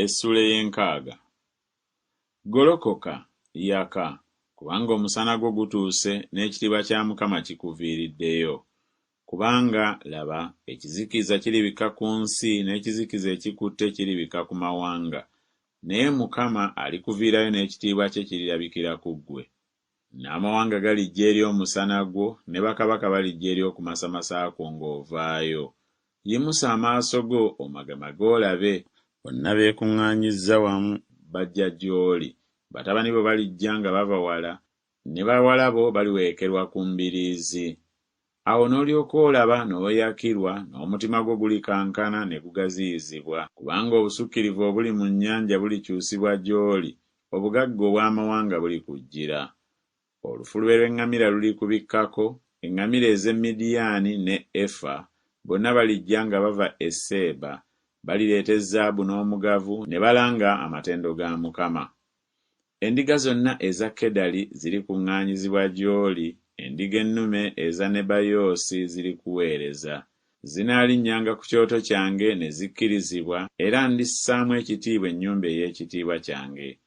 Essuula ey'enkaaga. Golokoka, yaka, kubanga omusana gwo gutuuse, n'ekitiibwa kya Mukama kikuviiriddeyo. Kubanga, laba, ekizikiza kiribikka ku nsi, n'ekizikiza ekikutte kiribikka ku mawanga, naye Mukama alikuviirayo n'ekitiibwa kye kirirabikira ku ggwe. N'amawanga galijja eri omusana gwo, ne bakabaka balijja eri okumasamasa kwo ng'ovaayo. Yimusa amaaso go omagemage olabe. Bonna beekuŋŋaanyizza wamu, bajja gy'oli. Batabani bo balijja nga bava wala, ne bawala bo baliweekerwa ku mbiriizi. Awo n'olyoka olaba n'oyakirwa, n'omutima gwo gulikankana ne gugaziyizibwa, kubanga obusukkirivu obuli mu nnyanja bulikyusibwa gy'oli, obugagga obw'amawanga bulikujjira. Olufulube lw'eŋŋamira lulikubikkako, eŋŋamira ez'e Midiyaani ne Efa, bonna balijja nga bava e Seeba, balireeta ezaabu n'omugavu, ne balanga amatendo ga Mukama. Endiga zonna eza Kedali zirikuŋŋaanyizibwa gy'oli, endiga ennume eza Nebayoosi zirikuweereza. Zinaalinnyanga ku kyoto kyange ne zikkirizibwa, era ndissaamu ekitiibwa ennyumba ey'ekitiibwa kyange.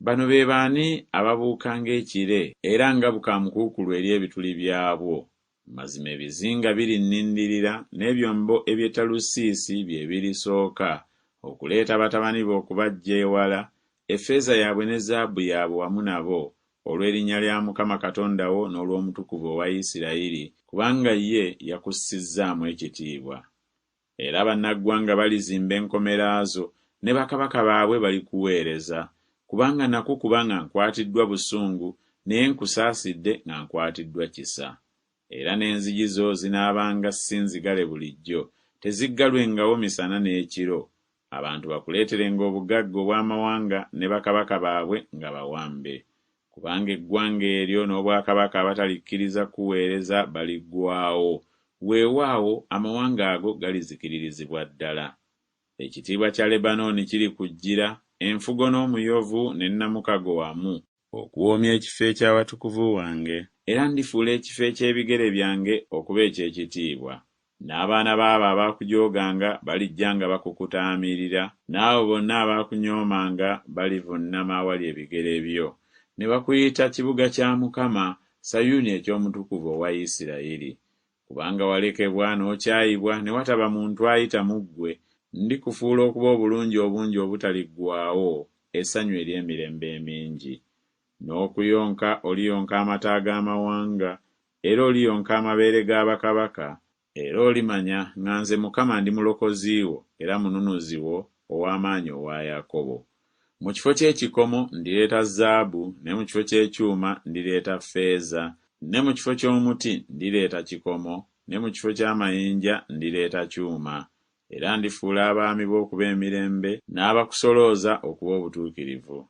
Bano be baani ababuuka ng'ekire era nga bukaamukuukulu eri ebituli byabwo? Mazima ebizinga birinnindirira, n'ebyombo eby'e Talusiisi bye birisooka okuleeta batabani bo okubaggya ewala, effeeza yaabwe ne zaabu yaabwe wamu nabo, olw'erinnya lya Mukama Katonda wo n'olw'Omutukuvu owa Isirayiri, kubanga ye yakussizzaamu ekitiibwa. Era bannaggwanga balizimba enkomera zo, ne bakabaka baabwe balikuweereza. Kubanga nakukuba nga nkwatiddwa busungu, naye nkusaasidde nga nkwatiddwa kisa. Era n'enzigi zo zinaabanga si nzigale bulijjo, teziggalwengawo misana n'ekiro, abantu bakuleeterenga obugagga obw'amawanga ne bakabaka baabwe nga bawambe. Kubanga eggwanga eryo n'obwakabaka abatalikkiriza kukuweereza baliggwaawo, weewaawo, amawanga ago galizikiririzibwa ddala. Ekitiibwa kya Lebanooni kirikujjira, enfugo n'omuyovu ne nnamukago wamu, okuwoomya ekifo eky'awatukuvu wange, era ndifuula ekifo eky'ebigere byange okuba eky'ekitiibwa. N'abaana b'abo abaakujooganga balijja nga bakukutaamirira, n'abo bonna abaakunyoomanga balivunnama awali ebigere byo, ne bakuyita Kibuga kya Mukama, Sayuuni eky'Omutukuvu owa Isirayiri. Kubanga walekebwa n'okyayibwa ne wataba muntu ayita mu ggwe, ndikufuula okuba obulungi obungi obutaliggwaawo, essanyu ery'emirembe emingi. N'okuyonka oliyonka amata ag'amawanga, era oliyonka amabeere ga bakabaka, era olimanya nga nze Mukama ndi Mulokozi wo era Mununuzi wo, Ow'amaanyi owa Yakobo. Mu kifo ky'ekikomo ndireeta zaabu, ne mu kifo ky'ekyuma ndireeta ffeeza, ne mu kifo ky'omuti ndireeta kikomo, ne mu kifo ky'amayinja ndireeta kyuma. Era ndifuula abaami bo okuba emirembe, n'abakusolooza okuba obutuukirivu.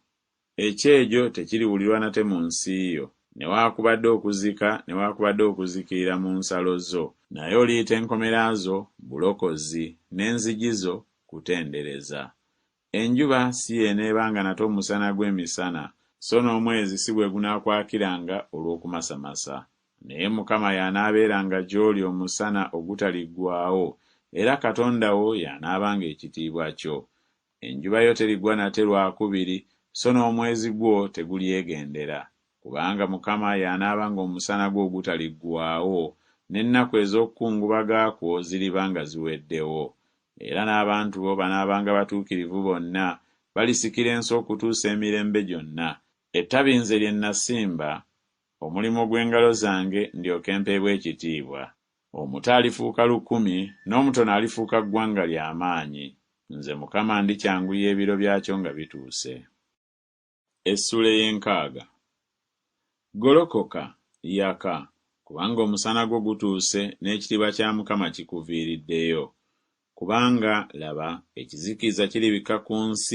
Ekyejo tekiriwulirwa nate mu nsi yo, newaakubadde okuzika newaakubadde okuzikirira mu nsalo zo, naye oliyita enkomera zo Bulokozi, n'enzigi zo Kutendereza. Enjuba si y'eneebanga nate omusana gwo emisana, so n'omwezi si gwe gunaakwakiranga olw'okumasamasa. Naye Mukama y'anaabeeranga gy'oli omusana ogutaliggwaawo, era Katonda wo y'anaabanga ekitiibwa kyo. Enjuba yo terigwa nate lwakubiri, so n'omwezi gwo tegulyegendera, kubanga Mukama y'anaabanga omusana gwo ogutaliggwaawo, n'ennaku ez'okukungubaga kwo ziriba nga ziweddewo. Era n'abantu bo banaabanga batuukirivu bonna, balisikira ensi okutuusa emirembe gyonna. Ettabi nze lye nnasimba, omulimu gw'engalo zange, ndyoke mpeebwe ekitiibwa. Omuto alifuuka lukumi, n'omutono alifuuka ggwanga lya maanyi. Nze Mukama ndikyanguya ebiro byakyo nga bituuse. Essuula ey'enkaaga. Golokoka, yaka, kubanga omusana gwo gutuuse, n'ekitiibwa kya Mukama kikuviiriddeyo. Kubanga, laba, ekizikiza kiribikka ku nsi,